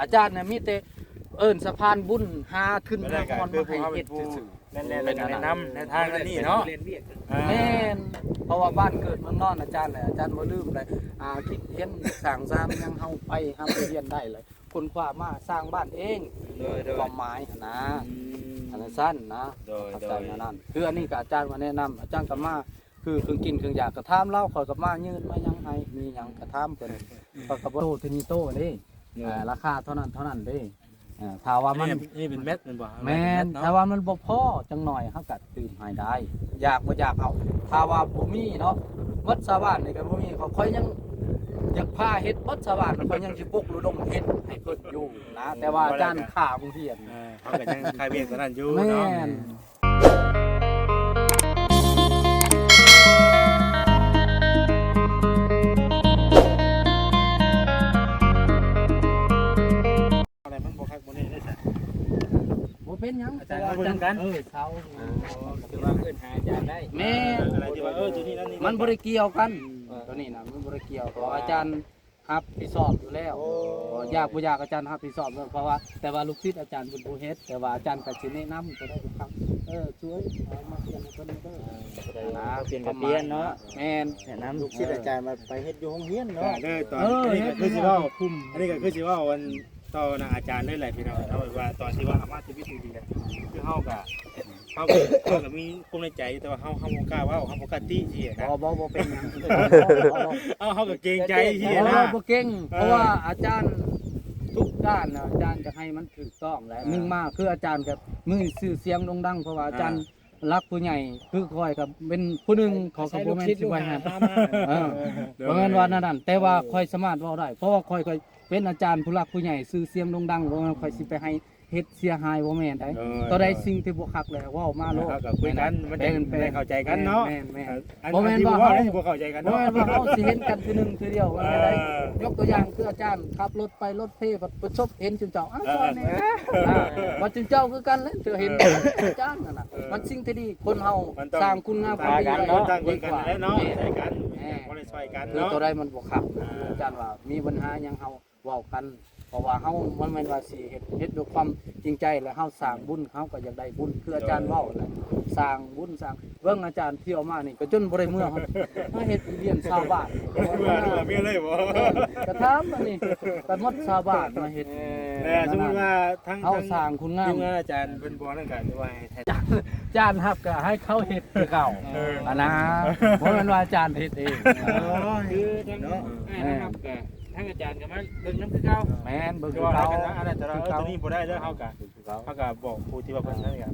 ອາຈານນະມີແຕ່ເອີ້ນສະພານບຸນຫາທຶນຫາຮອນມາໃຫ້ເຮັດຊື່ໆ. ແມ່ນແລ້ວ ແນະນຳແນະທາງອັນນີ້ເນາະ. ແມ່ນ ເພາະວ່າບ້ານເກີດເມືອງນອນອາຈານແຫຼະ ອາຈານບໍ່ລືມເລີຍ. ອາ ຄິດເຫັນສ້າງສາມຫຍັງເຮົາໄປ ເຮົາໄປຮຽນໄດ້ເລີຍ ຄົ້ນຄວ້າມາສ້າງບ້ານເອງ ຄວາມໝາຍຫັ້ນນະ. ອັນນັ້ນຊັ້ນນະ ເຂົ້າໃຈແນວນັ້ນ. ຄືອັນນີ້ກະອາຈານວ່າແນະນຳ ອາຈານກະມາ ຄືເຄື່ອງກິນເຄື່ອງຢາກກະຖາມລາວ ຂ້ອຍກະມາຍື່ນມາຫຍັງໃຫ້ ມີຫຍັງກະຖາມເພິ່ນ. ຂ້ອຍກະບໍ່ໂຕເທົ່ານີ້ໂຕເດ້ ອ່າ ລາຄາເທົ່ານັ້ນເທົ່ານັ້ນເດ້. ເອີ ຖ້າວ່າມັນ ອັນນີ້ເປັນແມັດແມ່ນບໍ່? ແມ່ນ ແມັດເນາະ. ຖ້າວ່າມັນບໍ່ພໍ ຈັກໜ້ອຍເຮົາກະຕື່ມໃຫ້ໄດ້ ຢາກບໍ່ຢາກເຮົາ ຖ້າວ່າບໍ່ມີເນາະ ໝົດຊາວບ້ານນີ້ກະບໍ່ມີ. ຂ້ອຍຍັງຢາກພາເຮັດໝົດຊາວບ້ານ ຂ້ອຍຍັງຊິປຸກລະດົມເຮັດໃຫ້ເພິ່ນຢູ່ນະ ແຕ່ວ່າອາຈານຂ້າໂຮງຮຽນ ເອີ ເຮົາກະຍັງຄາວຽກຕົວນັ້ນຢູ່ເນາະ. ແມ່ນ. ມັນບໍ່ຄັກບໍ່ແນ່ເດ້ຊະ ບໍ່ເປັນຫຍັງ ອາຈານເວົ້ານຳກັນ. ເອີ ເຊົາ ຄືວ່າເອີ້ນຫາອາຈານໄດ້. ແມ່ນ ເອີ ອັນໃດທີ່ວ່າ ເອີ ໂຕນີ້ນັ້ນນີ້ ມັນບໍ່ໄດ້ກ່ຽວກັນ ໂຕນີ້ນະ ມັນບໍ່ໄດ້ກ່ຽວ ເພາະວ່າອາຈານ ຮັບຜິດຊອບຢູ່ແລ້ວ. ໂອ້ ຢາກບໍ່ຢາກອາຈານຮັບຜິດຊອບເນາະ ເພາະວ່າ ແຕ່ວ່າລູກສິດອາຈານເປັນຜູ້ເຮັດ ແຕ່ວ່າອາຈານກະຊິແນະນຳໂຕໃດບໍ່ຄັກ ເອີ ຊ່ວຍເອົາມາປ່ຽນໃຫ້ເພິ່ນເດີ ໂຕໃດບໍ່ປ່ຽນກະປ່ຽນເນາະ. ແມ່ນ ແນະນຳ ລູກສິດອາຈານວ່າໄປເຮັດຢູ່ໂຮງຮຽນເນາະ. ເອີ ຕອນ ເອີ ອັນນີ້ກະຄືຊິເວົ້າ ອັນນີ້ກະຄືຊິເວົ້າ ອັນຕໍ່ນະອາຈານເລີຍແຫຼະພີ່ນ້ອງເນາະ ວ່າຕອນທີ່ວ່າເຮົາມາຊີວິດຢູ່ດີ ຄືເຮົາກະ ເຮົາກະ ເຮົາກະມີຄວາມໃນໃຈ ແຕ່ວ່າເຮົາ ເຮົາບໍ່ກ້າເວົ້າ ເຮົາບໍ່ກ້າຕິຊີ້ນະ. ບໍ່ ບໍ່ ບໍ່ເປັນຫຍັງ ເຮົາ ເຮົາກະເກງໃຈຊີ້ນະ. ບໍ່ ບໍ່ເກັ່ງ ເພາະວ່າອາຈານທຸກດ້ານນະ ອາຈານຈະໃຫ້ມັນຖືກຕ້ອງແຫຼະ. ໜຶ່ງມາຄືອາຈານກະມີຊື່ສຽງໂດ່ງດັງ ເພາະວ່າອາຈານ ອ່າ ຫຼັກຜູ້ໃຫຍ່ ຄືຂ້ອຍກະເປັນຜູ້ໜຶ່ງ ເຂົາກະບໍ່ແມ່ນຊິໄວ້ໃຫ້ ເອີ ບໍ່ແມ່ນວ່າແນວນັ້ນ ແຕ່ວ່າຂ້ອຍສາມາດເວົ້າໄດ້ ເພາະວ່າຂ້ອຍ ຂ້ອຍ ເປັນອາຈານຜູ້ຫຼັກຜູ້ໃຫຍ່ຊື່ສຽງໂດ່ງດັງ ບໍ່ແມ່ນຂ້ອຍຊິໄປໃຫ້ເຮັດເສຍຫາຍ ບໍ່ແມ່ນໃດ. ໂດຍ ໂຕໃດ ໂດຍ ສິ່ງທີ່ບໍ່ຄັກແລ້ວເວົ້າມາໂລດ. ເຮົາກະຄຸຍກັນ ແມ່ນ ມັນ ແມ່ນ ໄດ້ເຂົ້າໃຈກັນເນາະ. ແມ່ນ ແມ່ນ ອັນ ບໍ່ແມ່ນວ່າເຮົາ ອັນທີ່ບໍ່ເຂົ້າໃຈກັນເນາະ ບໍ່ແມ່ນວ່າເຮົາຊິເຫັນກັນເທື່ອໜຶ່ງເທື່ອດຽວ ບໍ່ແມ່ນໃດ. ຍົກຕົວຢ່າງຄືອາຈານຂັບລົດໄປລົດເພ ບັດປະສົບເຫັນຈຸມເຈົ້າ ອ້າວ ເອີ ສອນນີ້ ອ່າ ບັດຈຸມເຈົ້າຄືກັນແຫຼະ ເທື່ອເຫັນ ເອີ ອາຈານຫັ້ນນະ. ເອີ ມັນສິ່ງທີ່ດີ ຄົນເຮົາ ມັນຕ້ອງ ສ້າງຄຸນງາມຄວາມດີ ຕ່າງຄົນຕ່າງເບິ່ງກັນແຫຼະເນາະ ໃສ່ກັນ ແມ່ນ ບໍ່ໄດ້ຊ່ອຍກັນເນາະ. ຄືໂຕໃດມັນບໍ່ຄັກ ອ່າ ອາຈານວ່າມີບັນຫາຫຍັງເຮົາ ເວົ້າກັນ ເພາະວ່າເຮົາ ມັນແມ່ນວ່າຊິເຮັດ ເຮັດດ້ວຍຄວາມຈິງໃຈ ແລະເຮົາສ້າງບຸນ ເຮົາກະຢາກໄດ້ບຸນ ຄືອາຈານເວົ້າຫັ້ນແຫຼະ ສ້າງບຸນສ້າງ ເບິ່ງອາຈານທ່ຽວມານີ້ກະຈົນບໍ່ໄດ້ເມືອ ມາເຮັດຮຽນຊາວບ້ານ ເມືອເລີຍບໍ່? ເອີ ກະຖາມອັນນີ້ ກະໝົດຊາວບ້ານມາເຮັດ. ແຕ່ສົມມຸດວ່າທາງ ເຮົາສ້າງຄຸນງາມ ທີມງານອາຈານເພິ່ນບໍ່ນັ້ນກະວ່າໃຫ້ ຈານຮັບກະໃຫ້ເຂົາເຮັດຄືເກົ່າ ເອີ ອັນນະ ບໍ່ແມ່ນວ່າອາຈານເຮັດເອງ. ໂອ້ຍ ຄືທາງ ເນາະ ອ້າຍນະຮັບກະ ທາງອາຈານກະມາເບິ່ງນຳຄືເກົ່າ. ແມ່ນ ເບິ່ງຄືເກົ່າ. ອັນນັ້ນ ໂຕນີ້ບໍ່ໄດ້ເດີ ເຮົາກະ ເຮົາກະບອກຜູ້ທີ່ວ່າເພິ່ນນັ້ນກະ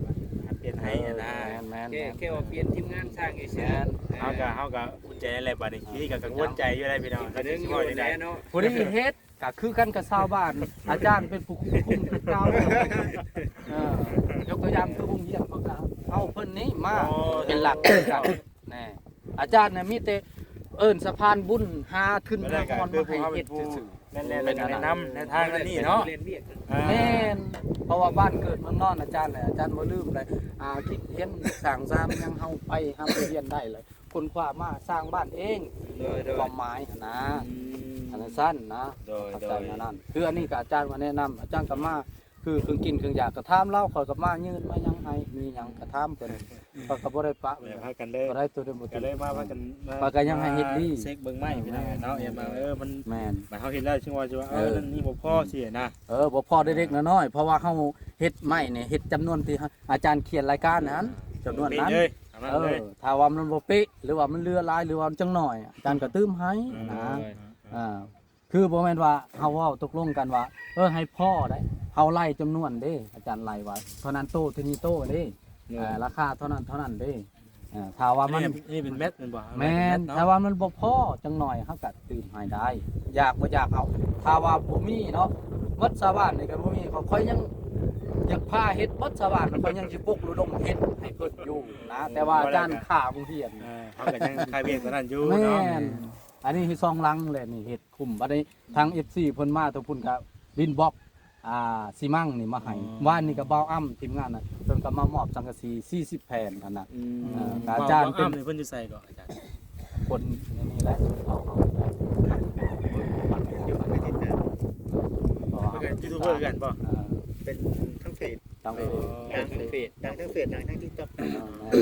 ເອີ ເປັນໃຫ້ນະ. ແມ່ນໆ ແຄ່ວ່າປ່ຽນທີມງານສ້າງຊື່ໆ. ເຮົາກະ ເຮົາກະອຸ່ນໃຈແລ້ວບາດນີ້ ທີ່ກະກັງວົນໃຈຢູ່ໄດ໋ພີ່ນ້ອງ ຊິເວົ້າຈັ່ງໃດ. ຜູ້ນີ້ເຮັດ ກະຄືກັນກັບຊາວບ້ານ ອາຈານເປັນຜູ້ຄວບຄຸມຄືເກົ່າ. ເອີ ຍົກຕົວຢ່າງຄືໂຮງຮຽນ ເຮົາກະເອົາເພິ່ນນີ້ມາເປັນຫຼັກຄືກັນ. ແນ່ ອາຈານນະມີແຕ່ເອີ້ນສະພານບຸນຫາທຶນຫາຮອນມາໃຫ້ເຮັດຊື່ໆ. ແມ່ນແລ້ວ ແນະນຳແນະທາງອັນນີ້ເນາະ. ແມ່ນ ເພາະວ່າບ້ານເກີດເມືອງນອນອາຈານແຫຼະ ອາຈານບໍ່ລືມເລີຍ. ອ່າ ຄິດເຫັນສ້າງສາມຫຍັງເຮົາໄປ ເຮົາໄປຮຽນໄດ້ເລີຍ ຄົ້ນຄວ້າມາສ້າງບ້ານເອງ ຄວາມໝາຍຫັ້ນນະ. ອັນນັ້ນຊັ້ນນະ ເຂົ້າໃຈແນວນັ້ນ. ຄືອັນນີ້ກະອາຈານວ່າແນະນຳ ອາຈານກະມາ ຄືເຄື່ອງກິນເຄື່ອງຢາກກະຖາມລາວ ຂ້ອຍກະມາຍື່ນມາຫຍັງໃຫ້ ມີຫຍັງກະຖາມເພິ່ນ. ເຂົາກະບໍ່ໄດ້ປະ ພາກັນເລີຍ ບໍ່ໄດ້ໂຕໃດບໍ່ຕິ ກະເລີຍມາ ພາກັນມາ ຂ້ອຍກະຍັງໃຫ້ເຮັດດີ ເຊັກເບິ່ງໃໝ່ພີ່ນ້ອງເນາະ. ແມ່ນ ເອີ ມັນ ແມ່ນ ບາດເຮົາເຮັດແລ້ວ ເຊິ່ງວ່າຊິວ່າ ເອີ ເອີ ນັ້ນນີ້ບໍ່ພໍຊີ້ນະ. ເອີ ບໍ່ພໍເລັກໆນ້ອຍໆ ເພາະວ່າເຮົາເຮັດໃໝ່ນີ້ ເຮັດຈຳນວນທີ່ອາຈານຂຽນລາຍການຫັ້ນ ຈຳນວນນັ້ນ ເອີ ຖ້າວ່າມັນບໍ່ເປະ ຫຼືວ່າມັນເຫຼືອຫຼາຍ ຫຼືວ່າມັນຈັ່ງໜ້ອຍ ອາຈານກະຕື່ມໃຫ້ນະ. ອ່າ ຄືບໍ່ແມ່ນວ່າເຮົາເວົ້າຕົກລົງກັນວ່າ ເອີ ໃຫ້ພໍໄດ໋ ເຮົາໄລ່ຈຳນວນເດ້ ອາຈານໄລ່ວ່າເທົ່ານັ້ນໂຕ ເທົ່ານີ້ໂຕເດ້. ເອີ ລາຄາເທົ່ານັ້ນເທົ່ານັ້ນເດ້. ເອີ ຖ້າວ່າມັນ ອັນນີ້ເປັນແມັດແມ່ນບໍ່? ແມ່ນ ແມັດເນາະ. ຖ້າວ່າມັນບໍ່ພໍ ຈັກໜ້ອຍເຮົາກະຕື່ມໃຫ້ໄດ້ ຢາກບໍ່ຢາກເຮົາ ຖ້າວ່າບໍ່ມີເນາະ ໝົດຊາວບ້ານນີ້ກະບໍ່ມີ ຂ້ອຍຍັງຢາກພາເຮັດໝົດຊາວບ້ານ ຂ້ອຍຍັງຊິປຸກລະດົມເຮັດໃຫ້ເພິ່ນຢູ່ນະ. ແຕ່ວ່າອາຈານຂ້າໂຮງຮຽນ ເອີ ເຮົາກະຍັງຄາວຽກຕົວນັ້ນຢູ່ເນາະ. ແມ່ນ ອັນນີ້ເຮັດສອງຫຼັງແຫຼະ ນີ້ເຮັດ ຄຸ້ມ. ບາດນີ້ທາງເອັຟຊີເພິ່ນມາແຕ່ພຸ້ນກະດິນບລັອກ ອ່າ ຊີມັງນີ້ມາໃຫ້. ວານນີ້ກະບ່າວອຳ ທີມງານນະ ເພິ່ນກະມາມອບສັງກະສີສີ່ສິບແຜ່ນຫັ້ນນະ. ອືມ ເອີ ອາຈານເປັນ ບ່າວອຳນີ້ເພິ່ນຢູ່ໃສເກາະອາຈານ? ຄົນໃນນີ້ແຫຼະ ເຂົາ ເຂົາ ເຂົາ ເຂົາ ເຂົາ ເຂົາ ເຂົາ ເຂົາ ເຂົາ ເຂົາ ເຂົາ ເຂົາ ເຂົາ ເຂົາ ຢູທູບເບີຄືກັນບໍ່? ອ່າ ເປັນທັງເຟສ ຕັ້ງເຟສ ເອີ ດັ່ງທັງເຟສ ດັ່ງທັງເຟສ ດັງທັງຕິກຕັອກ ອ່າ ແມ່ນ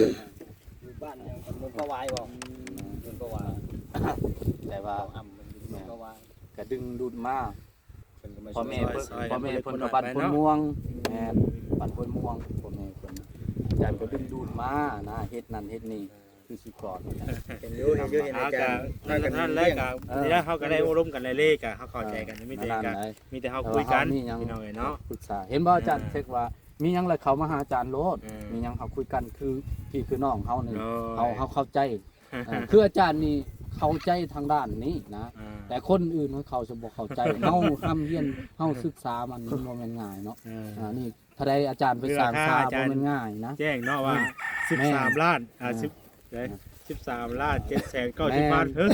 ຢູ່ບ້ານຫຍັງ ເມືອງປະຫວາຍບໍ່? ເມືອງປະຫວາຍ ແຕ່ວ່າ ເມືອງປະຫວາຍ ກະດຶງດູດມາ ເພິ່ນກໍມາ ພໍ່ແມ່ເພິ່ນ ຊ່ອຍໆ ພໍ່ແມ່ເພິ່ນກໍບ້ານໂພນມ່ວງ ແມ່ນ ບ້ານໂພນມ່ວງ ພໍ່ແມ່ເພິ່ນ ອາຈານກໍດຶງດູດມານະ ເຮັດນັ້ນເຮັດນີ້ ຄືສຸກອນ ເຫັນຢູ່ ເຫັນຢູ່ ເຫັນອາຈານ ອ່າ ກໍນັ້ນແຫຼະ ກໍ ເອີ ນີ້ແຫຼະ ເຮົາກໍໄດ້ໂອ້ລົມກັນເລື້ອຍໆ ກໍເຮົາເຂົ້າໃຈກັນ ເອີ ມີແຕ່ ກໍ ມີແຕ່ເຮົາຄຸຍກັນ ແຕ່ວ່າເຮົາມີຫຍັງ ພີ່ນ້ອງເອີຍເນາະ ປຶກສາ ເຫັນບໍ່ ອາຈານ ອ່າ ເຊັກວ່າ ມີຫຍັງລະເຂົ້າມາຫາອາຈານໂລດ ອ່າ ມີຫຍັງເຮົາຄຸຍກັນ ຄືພີ່ຄືນ້ອງເຮົານີ້ ໂດຍ ເຮົາ ເຮົາເຂົ້າໃຈ ເອີ ຄືອາຈານນີ້ເຂົ້າໃຈທາງດ້ານນີ້ນະ ອ່າ ແຕ່ຄົນອື່ນເຂົາຈະບໍ່ເຂົ້າໃຈ ເຮົາຮ່ຳຮຽນ ເຮົາສຶກສາມັນ ມັນບໍ່ແມ່ນງ່າຍເນາະ ເອີ ອ່າ ນີ້ ຖ້າໄດ້ອາຈານໄປສ້າງສາ ບໍ່ແມ່ນງ່າຍນະ ແຈ້ງເນາະວ່າ ອືມ ສິບສາມລ້ານ ອ່າ ສິບ ເອີ ສິບສາມລ້ານເຈັດແສນເກົ້າສິບພັນ ເອີ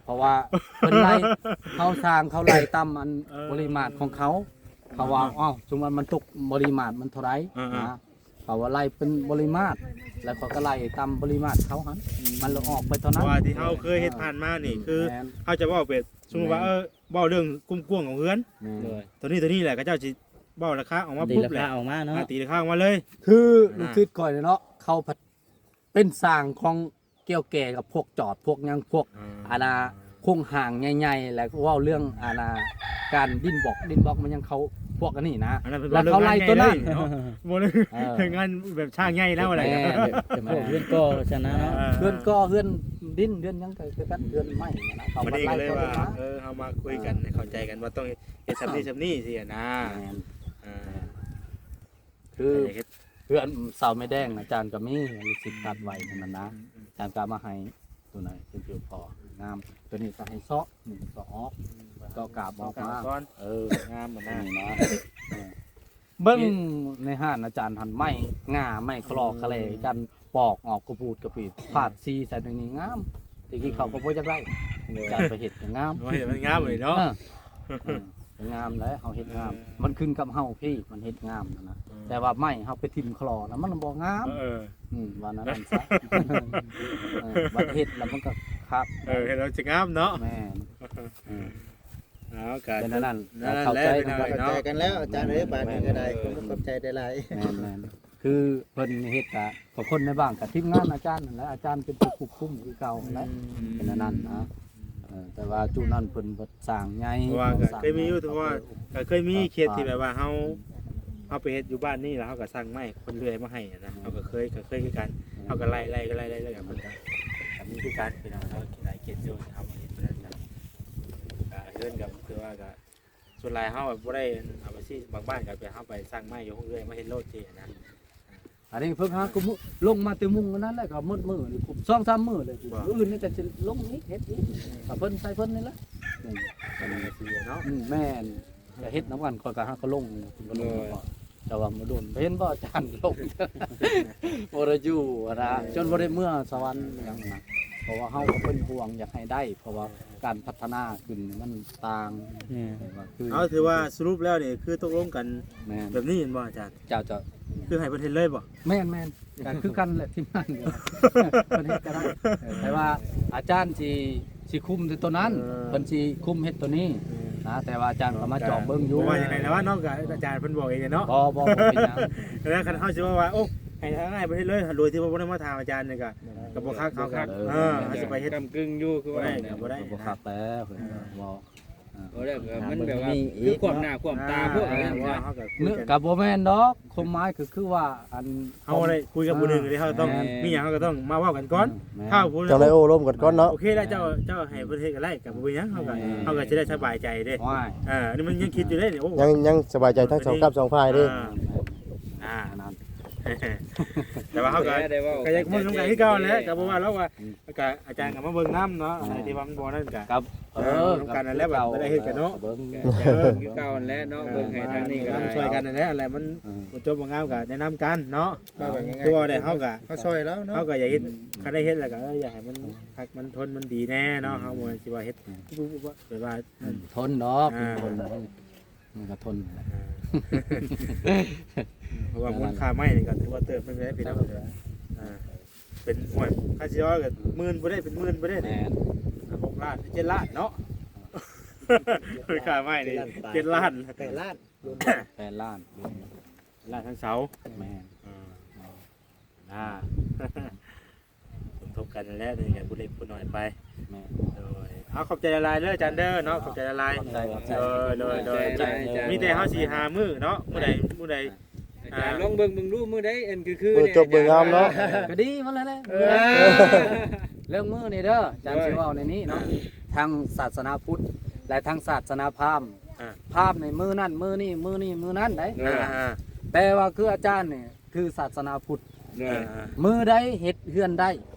ເພາະວ່າເພິ່ນໄລ່ ເຮົາສ້າງເຂົາໄລ່ຕາມອັນ ເອີ ປະລິມານຂອງເຂົາ ເຂົາວ່າ ເອີ ອ້າວ ສົມມຸດມັນຕົກປະລິມານມັນເທົ່າໃດ ເອີ ນະ ເຂົາວ່າໄລ່ເປັນປະລິມານ ແລ້ວເຂົາກໍໄລ່ຕາມປະລິມານເຂົາຫັ້ນ ອືມ ມັນລະອອກໄປເທົ່ານັ້ນ ເພາະວ່າທີ່ເຮົາເຄີຍເຮັດຜ່ານມານີ້ ອືມ ຄື ແມ່ນ ເຮົາຈະເວົ້າແບບ ສົມມຸດວ່າ ແມ່ນ ເອີ ເວົ້າເລື່ອງກວ້າງຂອງເຮືອນ ແມ່ນ ໂດຍ ໂຕນີ້ ໂຕນີ້ແຫຼະ ເຂົາເຈົ້າຊິ ເວົ້າລາຄາອອກມາປຸບແຫຼະ ຕີລາຄາອອກມາເນາະ ອ່າ ຕີລາຄາອອກມາເລີຍ ຄື ອ່າ ລູກສິດຂ້ອຍເນາະ ເຂົາພັດເປັນຊ່າງຂອງກ່ຽວແກ່ກັບພວກຈອດ ພວກຫຍັງ ພວກ ອ່າ ອັນນ່າ ໂຄງຮ່າງໃຫຍ່ໆ ແລ້ວເວົ້າເລື່ອງ ອັນນ່າ ການດິນບລັອກ ດິນບລັອກມັນຍັງເຂົ້າພວກອັນນີ້ນະ ອັນນັ້ນເພິ່ນ ແລ້ວເຂົາໄລ່ໂຕນັ້ນ ເວົ້າເລື່ອງ ເອີ ງານແບບຊ່າງໃຫຍ່ແລ້ວແຫຼະ ແມ່ນ ແຕ່ພວກເຮືອນກໍ່ຊັ້ນນະເນາະ ເອີ ເຮືອນກໍ່ ເຮືອນດິນ ເຮືອນຫຍັງກໍຄືກັນ ເຮືອນໄມ້ນະ ເຂົາມາໄລ່ໂຕນັ້ນ ເອີ ເຮົາມາຄຸຍກັນ ອ່າ ໃຫ້ເຂົ້າໃຈກັນວ່າຕ້ອງເຮັດຊ່ຳນີ້ ອ່າ ຊ່ຳນີ້ຊີ້ນະ ແມ່ນ ອ່າ ຄືເຮືອນເສົາໄມ້ແດງອາຈານກໍມີ ລູກສິດຕັດໄວ້ນັ້ນນະ ອືມໆ ອາຈານກໍເອົາມາໃຫ້ໂຕນັ້ນເປັນຜິວພໍງາມ ໂຕນີ້ກໍໃຫ້ເຊາະ ນີ້ເຊາະອອກ ອືມ ເຈາະກາບອອກມາ ເຈາະກາບກ່ອນ ເອີ ງາມຫັ້ນນະ ນີ້ນະ ເອີ ເບິ່ງໃນຮ້ານອາຈານຫັ້ນ ໄມ້ງາ ໄມ້ຄະລໍຄະແລ ອືມ ອາຈານ ປອກອອກກະປູດກະປີດ ອືມ ພາດສີໃສ່ໃນນີ້ງາມ ແຕ່ກີ້ເຂົາກໍບໍ່ຢາກໄດ້ ໂດຍ ການໄປເຮັດກໍງາມ ເຮັດມັນງາມເລີຍເນາະ ເອີ ເອີ ງາມແຫຼະ ເຮົາເຮັດງາມ ເອີ ມັນຂຶ້ນກັບເຮົາພີ້ ມັນເຮັດງາມຫັ້ນນະ ເອີ ແຕ່ວ່າໄມ້ເຮົາໄປຖິ້ມຄະລໍນະ ມັນບໍ່ງາມ ເອີ ອືມ ວ່າແນວນັ້ນຊະ ເອີ ບັດເຮັດແລ້ວມັນກໍຄັກ ເອີ ເຮັດແລ້ວຈະງາມເນາະ ແມ່ນ ເອີ ເອົາ ກໍເປັນອັນນັ້ນ ນັ້ນແຫຼະ ເຂົ້າໃຈ ພີ່ນ້ອງເອີຍເນາະ ເຂົ້າໃຈກັນແລ້ວ ອາຈານເອີຍ ບາດນີ້ກໍໄດ້ ແມ່ນ ຂອບໃຈຫຼາຍໆ ແມ່ນໆ ຄືເພິ່ນເຮັດກະ ກໍຄົນໃນບ້ານ ກະທີມງານອາຈານນັ້ນແຫຼະ ອາຈານເປັນຜູ້ຄວບຄຸມຄືເກົ່າຫັ້ນແຫຼະ ອືມ ເປັນອັນນັ້ນນະ ເອີ ແຕ່ວ່າຈຸດນັ້ນເພິ່ນບໍ່ສ້າງໃຫຍ່ ເພາະວ່າກໍເຄີຍມີຢູ່ ເພາະວ່າກໍເຄີຍມີເຂດທີ່ແບບວ່າເຮົາ ເຮົາໄປເຮັດຢູ່ບ້ານນີ້ ແລ້ວເຮົາກໍສັ່ງໄມ້ຄົນເລື່ອຍມາໃຫ້ນະ ອືມ ເຮົາກໍເຄີຍ ກໍເຄີຍຄືກັນ ອືມ ເຮົາກໍໄລ່ ໄລ່ ໄລ່ ໄລ່ ໄລ່ກັນ ເພິ່ນກໍ ກໍມີຄືກັນ ພີ່ນ້ອງເນາະ ຫຼາຍເຂດຢູ່ ເຮົາເຮັດບໍ່ໄດ້ ກໍເຮືອນກໍຄືວ່າກໍ ສ່ວນຫຼາຍເຮົາບໍ່ໄດ້ເອົາໄປຊີ້ ບາງບ້ານກໍໄປ ເຮົາໄປສັ່ງໄມ້ຢູ່ໂຮງເຮືອນມາເຮັດໂລດຊີ້ນະ ອັນນີ້ເພິ່ນຫາກໍມື້ ລົງມາແຕ່ມຸງອັນນັ້ນແຫຼະ ກໍໝົດມື້ນີ້ ສອງສາມມື້ເລີຍ ມື້ອື່ນນີ້ກໍຊິລົງອີກ ເຮັດອີກ ກໍເພິ່ນໃສ່ເພິ່ນນີ້ແຫຼະ ອືມ ອັນນັ້ນກໍຊິເນາະ ອືມ ແມ່ນ ກໍເຮັດນຳກັນ ຂ້ອຍກໍຫາກໍລົງ ກໍລົງ ໂດຍ ແຕ່ວ່າບໍ່ດົນ ເຫັນບໍ່ ອາຈານລົງ ບໍ່ໄດ້ຢູ່ຫັ້ນນະ ເອີ ຈົນບໍ່ໄດ້ເມືອສະຫວັນຫຍັງນະ ເພາະວ່າເຮົາກໍເປັນຫ່ວງ ຢາກໃຫ້ໄດ້ ເພາະວ່າ ການພັດທະນາຂຶ້ນມັນຕ່າງ ແມ່ນ ວ່າຄື ເອົາ ຖືວ່າສະຫຼຸບແລ້ວນີ້ຄືຕົກລົງກັນ ແມ່ນ ແບບນີ້ແມ່ນບໍ່ອາຈານ? ເຈົ້າ ເຈົ້າ ຄືໃຫ້ເພິ່ນເຮັດເລີຍບໍ່? ແມ່ນໆ ກໍຄືກັນແຫຼະ ທີມງານດຽວ ເພິ່ນເຮັດກໍໄດ້ ເອີ ແຕ່ວ່າອາຈານຊິ ຊິຄຸມແຕ່ໂຕນັ້ນ ເອີ ເພິ່ນຊິຄຸມເຮັດໂຕນີ້ ເອີ ນະ ແຕ່ວ່າອາຈານກໍມາຈອບເບິ່ງຢູ່ ບໍ່ວ່າຈັ່ງໃດແລ້ວເນາະ ກໍອາຈານເພິ່ນບອກເອງເນາະ ບໍ່ ບໍ່ ບໍ່ເປັນຫຍັງ ແລ້ວຄັນເຮົາຊິເວົ້າວ່າ ໂອ້ ໃຫ້ທາງອ້າຍເພິ່ນເຮັດເລີຍ ໂດຍທີ່ວ່າບໍ່ໄດ້ມາຖາມອາຈານນີ້ກໍ ກໍບໍ່ຄັກ ເຮົາກໍ ເອີ ເຮົາຊິໄປເຮັດ ກຳກຶ່ງຢູ່ ຄືວ່າ ບໍ່ໄດ້ ກໍບໍ່ໄດ້ ບໍ່ຄັກແລ້ວ ເອີ ບໍ່ ເອີ ເອົາແລ້ວກໍມັນແບບວ່າ ຄືຂວາມໜ້າຂວາມຕາພວກ ເອີ ເຮົາກໍ ກໍບໍ່ແມ່ນດອກ ຄວາມໝາຍກໍຄືວ່າ ອັນ ເຮົາໄດ້ຄຸຍກັບຜູ້ໜຶ່ງ ເອີ ເຮົາຕ້ອງ ແມ່ນ ມີຫຍັງເຮົາກໍຕ້ອງມາເວົ້າກັນກ່ອນ ແມ່ນ ຖ້າຜູ້ ຕ້ອງໄດ້ໂອ້ລົມກັນກ່ອນເນາະ ໂອເຄແລ້ວ ເຈົ້າ ເຈົ້າໃຫ້ເພິ່ນເຮັດກໍໄດ້ ກໍບໍ່ເປັນຫຍັງ ເຮົາກໍ ແມ່ນ ເຮົາກໍຊິໄດ້ສະບາຍໃຈເດ້ ໂອ້ຍ ເອີ ອັນນີ້ມັນຍັງຄິດຢູ່ເດ້ນີ້ ໂອ້ ຍັງ ຍັງສະບາຍໃຈທັງສອງກັບສອງຝ່າຍເດ້ ອ່າ ອ່າ ນັ້ນ ແຕ່ວ່າເຮົາກໍ ກໍຢາກເບິ່ງນຳກັນຄືເກົ່າແຫຼະ ກໍບໍ່ວ່າແລ້ວວ່າ ອືມ ແລ້ວກໍອາຈານກໍມາເບິ່ງນຳເນາະ ອ່າ ອັນໃດທີ່ວ່າມັນບໍ່ນັ້ນກໍ ຄັບ ເອີ ເອີ ນຳກັນນັ້ນແຫຼະ ບັດໄດ້ເຮັດກັນເນາະ ກໍເບິ່ງ ເອີ ຄືເກົ່າຫັ້ນແຫຼະເນາະ ເອີ ເບິ່ງໃຫ້ທາງນີ້ກໍໄດ້ ຊ່ອຍກັນນັ້ນແຫຼະ ອັນໃດມັນ ເອີ ບໍ່ຈົບບໍ່ງາມກໍແນະນຳກັນເນາະ ເອີ ຄືວ່າໄດ້ເຮົາກໍ ເຮົາຊ່ອຍແລ້ວເນາະ ເຮົາກໍຢາກເຮັດ ອືມ ຄັນໄດ້ເຮັດແລ້ວກໍ ເອີ ຢາກໃຫ້ມັນ ເອີ ຄັກມັນທົນມັນດີແນ່ເນາະ ເຮົາບໍ່ແມ່ນຊິວ່າເຮັດ ອືມ ແບບວ່າ ອືມ ທົນດອກ ອ່າ ຄົນ ມັນກໍທົນ ອ່າ ເພາະວ່າມູນຄ່າໄມ້ນີ້ກໍຖືວ່າເຕີບໜຶ່ງເດ້ພີ່ນ້ອງ ອ່າ ເປັນ ໂອ້ຍ ຄັນຊິເວົ້າກໍໝື່ນບໍ່ໄດ້ ເປັນໝື່ນບໍ່ໄດ້ນີ້ ແມ່ນ ຫົກລ້ານ ເຈັດລ້ານເນາະ ຄ່າໄມ້ນີ້ ເຈັດລ້ານປາຍ ເຈັດລ້ານ ແປດລ້ານ ແປດລ້ານ ລ້ານທັງເສົາ ແມ່ນ ອ່າ ອ່າ ສົມທົບກັນນັ້ນແຫຼະ ນີ້ກໍຜູ້ເລັກຜູ້ນ້ອຍໄປ ແມ່ນ ໂດຍ ເອົາ ຂອບໃຈຫຼາຍໆເດີອາຈານເດີເນາະ ຂອບໃຈຫຼາຍໆ ຂອບໃຈ ຂອບໃຈ ໂດຍ ໂດຍ ໂດຍ ຂອບໃຈ ຂອບໃຈ ມີແຕ່ເຮົາຊິຫາມື້ເນາະ ມື້ໃດ ມື້ໃດ ອາຈານ ອ່າ ລອງເບິ່ງ ເບິ່ງດູມື້ໃດ ອັນຄືຄື ມື້ຈົບມື້ງາມເນາະ ກໍດີໝົດແລ້ວແຫຼະ ເອີ ເລື່ອງມື້ນີ້ເດີ ອາຈານ ໂດຍ ຊິເວົ້າໃນນີ້ເນາະ ທັງສາສະໜາພຸດ ແລະ ທັງສາສະໜາພາມ ອ່າ ພາມນີ້ມື້ນັ້ນມື້ນີ້ ມື້ນີ້ມື້ນັ້ນໄດ໋ ໂດຍ ອ່າ ແຕ່ວ່າຄືອາຈານນີ້ ຖືສາສະໜາພຸດ ໂດຍ ອ່າ ມື້ໃດເຮັດເຮືອນໄດ້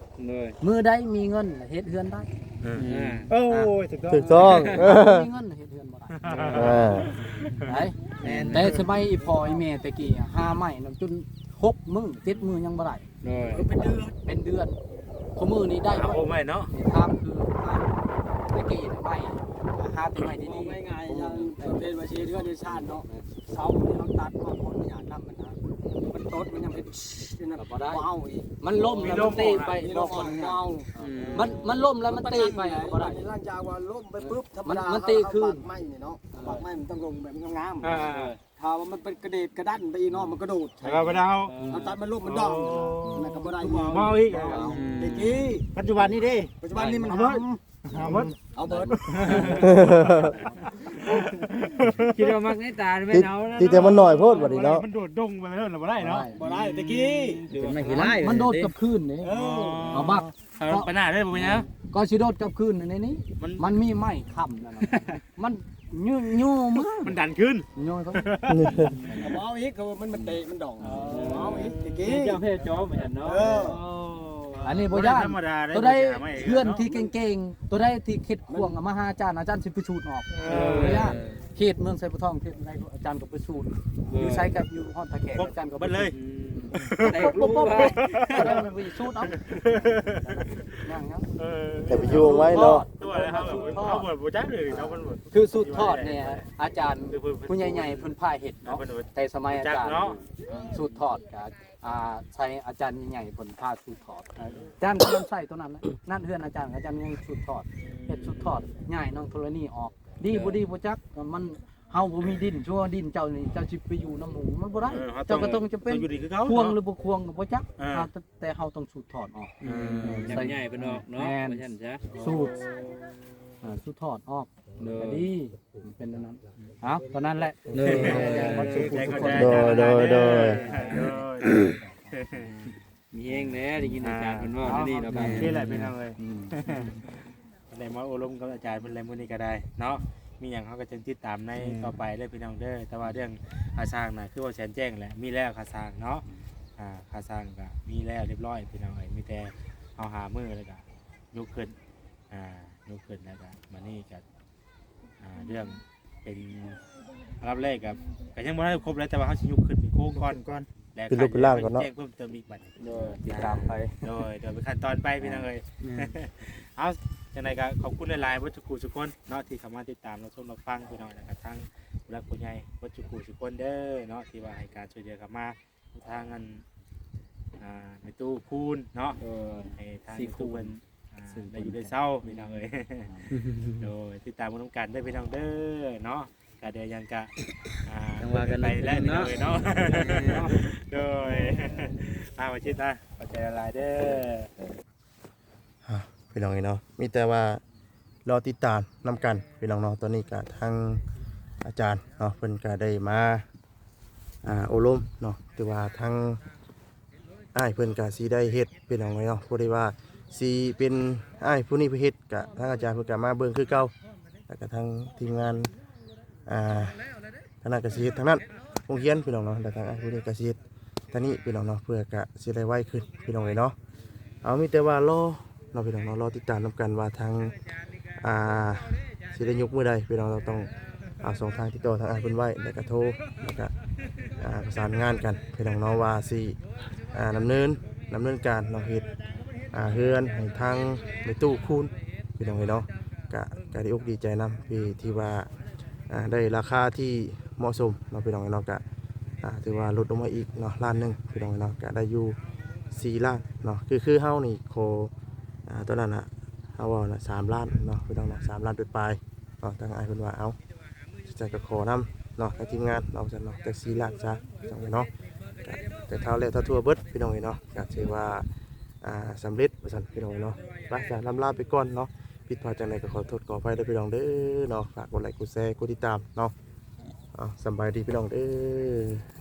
ໂດຍ ມື້ໃດມີເງິນເຮັດເຮືອນໄດ້ ອ່າ ອ່າ ໂອ້ຍ ຖືກຕ້ອງ ຖືກຕ້ອງ ມີເງິນເຮັດເຮືອນບໍ່ໄດ້ ອ່າ ໄດ້ ແມ່ນ ແຕ່ສະໄໝອີ່ພໍ່ອີ່ແມ່ແຕ່ກີ້ຫາໄມ້ນຳຈົນຫົກມື້ເຈັດມື້ຍັງບໍ່ໄດ້ ໂດຍ ເປັນເດືອນ ເປັນເດືອນ ຄູ່ມື້ນີ້ໄດ້ ຫາໂຮມໄມ້ເນາະ ນີ້ຖາມຄືໄມ້ ແຕ່ກີ້ໄມ້ ຫາແຕ່ໄມ້ດີໆ ເວົ້າງ່າຍໆ ຢ່າງເປັນວ່າຊິເຮືອນເຮັດຊານເນາະ ເສົາທີ່ເຮົາຕັດມາ ຂໍອະນຸຍາດນຳມັນນະ ມັນຕົດ ມັນຍັງເຮັດ ນັ້ນ ກໍບໍ່ໄດ້ ບໍ່ເອົາອີກ ມັນລົ້ມແລ້ວມັນເຕະໄປ ມີລົມ ບໍ່ ບໍ່ເອົາ ອືມ ມັນ ມັນລົ້ມແລ້ວມັນເຕະໄປ ມັນ ບໍ່ໄດ້ ຫຼັງຈາກວ່າລົ້ມໄປປຶບ ທຳມະດາ ມັນ ມັນເຕະຄືນ ເຮົາຕັດໄມ້ນີ້ເນາະ ເອີ ຕັດໄມ້ມັນຕ້ອງລົງແບບງາມໆ ອ່າ ຖ້າວ່າມັນໄປກະເດດກະດັນໄປອີກເນາະ ມັນກະໂດດ ແລ້ວເວລາເຮົາ ເຮົາຕັດມັນລົງມັນດອງ ໂອ້ ນັ້ນກໍບໍ່ໄດ້ອີກ ເມົາອີກ ອືມ ແຕ່ກີ້ ປັດຈຸບັນນີ້ເດ້ ປັດຈຸບັນນີ້ມັນ ເອົາເບິດ ຫາເບິດ ເອົາເບິດ ຄິດວ່າມັກໃນຕາແມ່ນເອົາແລ້ວ ຕິ ເນາະ ແຕ່ມັນໜ້ອຍໂພດບັດນີ້ເນາະ ມັນໂດດດົງໄປເລີຍ ບໍ່ໄດ້ເນາະ ບໍ່ໄດ້ ແຕ່ກີ້ ເປັນໄມ້ຂີ້ລ້າຍ ມັນໂດດກັບຄືນເດ້ ເອີ ເອົາບັກ ເອີ ໄປໜ້າເລີຍ ບໍ່ເປັນຫຍັງ ກໍຊິໂດດກັບຄືນໃນນີ້ ມັນ ມັນມີໄມ້ຄ້ຳນັ້ນນະ ມັນໂຍ ໂຍມາ ມັນດັນຄືນ ໂຍ ເອົາອີກ ເຂົາວ່າມັນ ມັນເຕະ ມັນດອງ ອໍ ເອົາອີກ ແຕ່ກີ້ ເຈົ້າແພ້ຈອມວ່າຊັ້ນເນາະ ເອີ ໂອ້ ອັນນີ້ບໍ່ຢ້ານ ບໍ່ໄດ້ທຳມະດາເດ້ ຕົວໃດ ເຮືອນທີ່ເກັ່ງໆ ຕົວໃດທີ່ເຂັດຂວາງ ມາຫາອາຈານ ອາຈານຊິໄປສູດອອກ ເອີ ບໍ່ຢ້ານ ເຂດເມືອງໄຊພູທອງ ເຂດໃດອາຈານກໍໄປສູດ ເອີ ຢູ່ໃສກໍຢູ່ຮອດທ່າແຂກ ອາຈານກໍໄປສູດ ເບິດເລີຍ ອືມ ແຕກລູກ ສູດເອົາ ຍັງໆ ເອີ ແຕ່ໄປຢູ່ໄວ້ເນາະ ຕົວເຮົາ ເຮົາບໍ່ ບໍ່ຈັກເລີຍ ເຮົາມັນບໍ່ ຄືສູດທອດນີ້ ອາຈານຜູ້ໃຫຍ່ໆເພິ່ນພາເຮັດເນາະ ເພິ່ນ ແຕ່ສະໄໝອາຈານ ເນາະ ສູດທອດກະ ອ່າ ໃຊ້ອາຈານໃຫຍ່ໆເພິ່ນພາສູດທອດ ອາຈານກໍຍັງໃຊ້ຕົວນັ້ນນະ ນັ້ນເຮືອນອາຈານ ອາຈານຍັງສູດທອດ ເຮັດສູດທອດ ຍ້າຍນ້ອງທໍລະນີອອກ ດີບໍ່ດີບໍ່ຈັກ ມັນ ເຮົາບໍ່ມີດິນ ຊົ່ວດິນເຈົ້ານີ້ ເຈົ້າຊິໄປຢູ່ນຳໝູ່ ມັນບໍ່ໄດ້ ເອີ ເຈົ້າກໍຕ້ອງຈຳເປັນ ຕ້ອງຢູ່ດີຄືເກົ່າ ຂວາງ ເນາະ ຫຼືບໍ່ຂວາງກໍບໍ່ຈັກ ເອີ ເຮົາ ແຕ່ເຮົາຕ້ອງສູດທອດອອກ ເອີ ເອີ ຢາກຍ້າຍເພິ່ນອອກເນາະ ແມ່ນ ວ່າຊັ້ນຊະ ສູດ ເອີ ສູດທອດອອກ ໂດຍ ກໍດີ ເປັນແນວນັ້ນ ເອົາ ເທົ່ານັ້ນແຫຼະ ໂດຍ ໂດຍ ໂດຍ ໂດຍ ໂດຍ ມີແຮງແຫຼະ ໄດ້ຍິນອາຈານເພິ່ນເວົ້າແນວນີ້ເນາະ ໂອເຄແຫຼະພີ່ນ້ອງເອີຍ ອືມ ໄດ້ມາໂອ້ລົມກັບອາຈານເພິ່ນແລ້ວມື້ນີ້ກໍໄດ້ເນາະ ມີຫຍັງເຮົາກໍຈັ່ງຕິດຕາມໃນ ອືມ ຕໍ່ໄປເດີພີ່ນ້ອງເດີ ແຕ່ວ່າເລື່ອງຄ່າສ້າງນະ ຄືວ່າແສນແຈ້ງແຫຼະ ມີແລ້ວຄ່າສ້າງເນາະ ອ່າ ຄ່າສ້າງກໍມີແລ້ວຮຽບຮ້ອຍພີ່ນ້ອງເອີຍ ມີແຕ່ເຮົາຫາມື້ແລ້ວກໍຍົກຂຶ້ນ ອ່າ ຍົກຂຶ້ນແລ້ວກໍ ບາດນີ້ກໍ ອ່າ ເລື່ອງເປັນ ອັນດັບແລກກໍ ກໍຍັງບໍ່ທັນໄດ້ຄົບແຫຼະ ແຕ່ວ່າເຮົາຊິຍົກຂຶ້ນເປັນໂຄງກ່ອນ ເປັນໂຄງກ່ອນ ແລະ ເປັນຮູບເປັນຮ່າງກ່ອນເນາະ ແຈ້ງເພີ່ມເຕີມອີກບັດນີ້ ໂດຍ ຕິດຕາມໄປ ໂດຍ ໂດຍ ເປັນຂັ້ນຕອນໄປພີ່ນ້ອງເອີຍ ແມ່ນ ເອົາ ຈັ່ງໃດກໍຂອບຄຸນຫຼາຍໆ ເບິດທຸກຜູ້ທຸກຄົນເນາະ ທີ່ເຂົ້າມາຕິດຕາມ ຮັບຊົມ ຮັບຟັງ ພີ່ນ້ອງ ແລ້ວກໍທາງຜູ້ຫຼັກຜູ້ໃຫຍ່ ເບິດທຸກຜູ້ທຸກຄົນເດີເນາະ ທີ່ວ່າໃຫ້ການຊ່ວຍເຫຼືອເຂົ້າມາ ທາງອັນ ອ່າ ແມ່ຕູ້ຄູນເນາະ ໂດຍ ໃຫ້ທາງແມ່ຕູ້ເພິ່ນ ອ່າ ໄດ້ຢູ່ໄດ້ເຊົາພີ່ນ້ອງເອີຍ ໂດຍ ຕິດຕາມເບິ່ງນຳກັນເດີພີ່ນ້ອງເດີເນາະ ກະເດີຫຍັງກະ ອ່າ ຈັ່ງວ່າກັນ ໄປແລ້ວພີ່ນ້ອງເອີຍເນາະ ໂດຍ ອ່າ ວ່າຊິຕາ ຂອບໃຈຫຼາຍໆເດີ ອ່າ ພີ່ນ້ອງເອີຍເນາະ ມີແຕ່ວ່າລໍຕິດຕາມນຳກັນພີ່ນ້ອງເນາະ ຕອນນີ້ກະທາງອາຈານເນາະ ເພິ່ນກະໄດ້ມາ ອ່າ ໂອ້ລົມເນາະ ຖືວ່າທາງ ອ້າຍເພິ່ນກະຊິໄດ້ເຮັດພີ່ນ້ອງເອີຍເນາະ ພໍດີວ່າຊິເປັນອ້າຍຜູ້ນີ້ເຮັດ ກະທາງອາຈານເພິ່ນກະມາເບິ່ງຄືເກົ່າ ແລ້ວກະທາງທີມງານ ອ່າ ທາງນັ້ນກະຊິເຮັດທາງນັ້ນ ໂຮງຮຽນພີ່ນ້ອງເນາະ ແລ້ວທາງອ້າຍຜູ້ນີ້ກະຊິເຮັດທາງນີ້ພີ່ນ້ອງເນາະ ເພື່ອກະຊິໄດ້ໄວຂຶ້ນພີ່ນ້ອງເອີຍເນາະ ເອົາ ມີແຕ່ວ່າລໍເນາະພີ່ນ້ອງເນາະ ລໍຕິດຕາມນຳກັນວ່າທາງ ອ່າ ຊິໄດ້ຍົກມື້ໃດ ພີ່ນ້ອງເນາະ ຕ້ອງ ອ່າ ຊ່ອງທາງຕິດຕໍ່ທາງອ້າຍເພິ່ນໄວ້ ແລ້ວກະໂທ ແລ້ວກະ ອ່າ ປະສານງານກັນພີ່ນ້ອງເນາະ ວ່າຊິ ອ່າ ດຳເນີນ ດຳເນີນການເນາະ ເຮັດ ອ່າ ເຮືອນໃຫ້ທາງແມ່ຕູ້ຄູນພີ່ນ້ອງເອີຍເນາະ ກະ ກະດີອົກດີໃຈນຳທີ່ ທີ່ວ່າ ອ່າ ໄດ້ລາຄາທີ່ເໝາະສົມເນາະ ພີ່ນ້ອງເນາະ ກະ ອ່າ ຖືວ່າຫຼຸດລົງມາອີກເນາະ ລ້ານໜຶ່ງພີ່ນ້ອງເນາະ ກະໄດ້ຢູ່ສີ່ລ້ານເນາະ ຄື ຄືເຮົານີ້ຂໍ ອ່າ ຕອນນັ້ນນະ ເຮົາເວົ້ານະ ສາມລ້ານເນາະ ພີ່ນ້ອງເນາະ ສາມລ້ານປາຍ ເນາະ ທາງອ້າຍເພິ່ນວ່າ ເອົາ ຈັ່ງຊັ້ນກໍຂໍນຳເນາະ ທາງທີມງານເນາະ ວ່າຊັ້ນເນາະ ຈັກສີ່ລ້ານຊະ ພີ່ນ້ອງເອີຍເນາະ ກະແຕ່ທ້າວແລ້ວທ້າວທົ່ວເບິດ ພີ່ນ້ອງເອີຍເນາະ ກະຖືວ່າ ອ່າ ສຳເລັດວ່າຊັ້ນ ພີ່ນ້ອງເອີຍເນາະ ໄປ ສະ ລ່ຳລາໄປກ່ອນເນາະ ຜິດພາດຈັ່ງໃດກໍຂໍໂທດຂໍອະໄພເດີ ພີ່ນ້ອງເດີເນາະ ຝາກກົດໄລກົດແຊ ກົດຕິດຕາມເນາະ ເອົາ ສຳບາຍດີ ພີ່ນ້ອງເດີ.